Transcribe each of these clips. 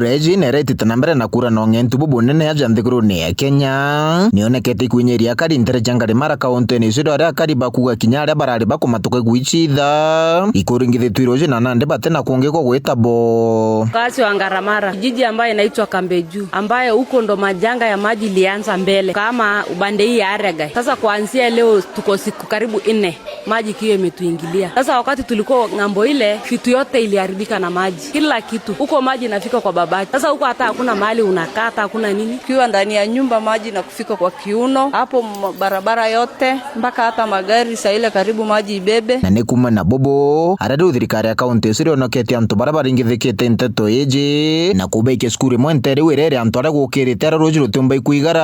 Mbura iji nera itite na mbere na kura na ong'entu bubunene aja nthiguruni ya Kenya nionekete ikwinyiria akari ntere cia Ngarĩmara kaunti-inĩ icio aria akari bakuga kinya aria barari bakumatuka gwicitha ikuringithitwe iroji na nandi bate na kungi kwa gwitabo. Kazi wa Ngaramara, kijiji ambayo inaitwa Kambeju, ambayo huko ndo majanga ya maji ilianza mbele kama ubande hii ya Aregai. Sasa kuanzia leo tuko siku karibu 4 maji kiyo imetuingilia. Sasa wakati tulikuwa ng'ambo ile, vitu yote iliharibika na maji, kila kitu huko maji inafika kwa babati. Sasa huko hata hakuna mahali unakata, hakuna nini. Ukiwa ndani ya nyumba maji na kufika kwa kiuno hapo, barabara yote mpaka hata magari saa ile karibu maji ibebe. Na nĩ kuma na bobo aria riu thirikari ya kaunti icio rionoketie antu baria baringithikite nteto iji na kubaikia cukuru imwe ntere riu ĩrĩa antu aria gukirite aria ruji rutiumba ikuigara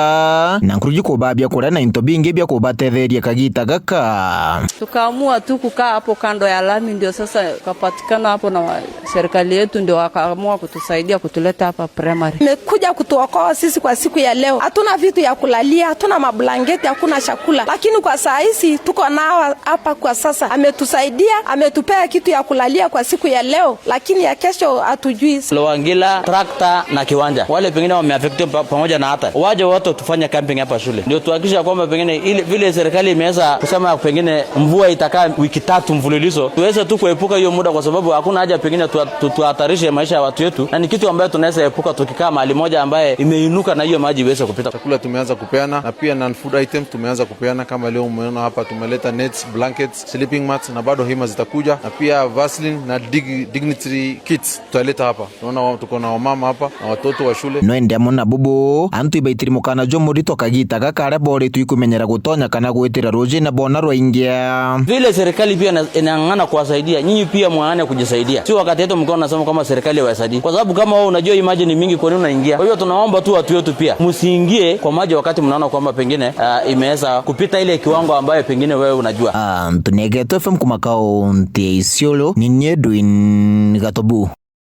na nkuruji kubabia kuria na into bingi bia kubatetheria kagita gaka. Tukaamua tu kukaa hapo kando ya lami, ndio sasa kapatikana hapo na serikali yetu ndio wakaamua kutusaidia kutuleta hapa primary. Imekuja kutuokoa sisi kwa siku ya leo. Hatuna vitu ya kulalia, hatuna mablanketi, hakuna chakula, lakini kwa saa hizi tuko nao hapa kwa sasa. Ametusaidia, ametupea kitu ya kulalia kwa siku ya leo, lakini ya kesho hatujui. Lowangila, trakta na kiwanja, wale pengine wameafektiwa pamoja na hata waje wote tufanye camping hapa shule, ndio tuhakikisha kwamba pengine ile vile serikali imeweza kusema pengine mvua itakaa wiki 3 mfululizo, tuweze tu kuepuka hiyo muda, kwa sababu hakuna haja pengine tuhatarishe maisha ya watu wetu, na ni kitu ambayo tunaweza epuka tukikaa mahali moja ambaye imeinuka na hiyo maji iweze kupita. Chakula tumeanza kupeana na pia non food items tumeanza kupeana, kama leo umeona hapa tumeleta nets, blankets, sleeping mats na bado hema zitakuja, na pia Vaseline na dignity kits tutaleta hapa. Tunaona tuko na wamama hapa na watoto wa shule. No ende amona bubu antu ibaitiri mukana jo murito kagita gaka aria boritwe ikumenyera gutonya kana gwitira ruji na bona rwaingia. Vile serikali pia inang'ang'ana kuwasaidia nyinyi, pia mwang'ane kujisaidia, sio wakati wetu mkiwa unasema kama serikali haiwasaidii, kwa sababu kama wewe unajua hii maji ni mingi, kwa nini unaingia? Kwa hiyo tunaomba tu watu wetu pia msiingie kwa maji wakati mnaona kwamba pengine imeweza kupita ile kiwango ambayo pengine wewe unajua. Anthony Geto FM kuma kaunti ya Isiolo ni Edwin Gatobu.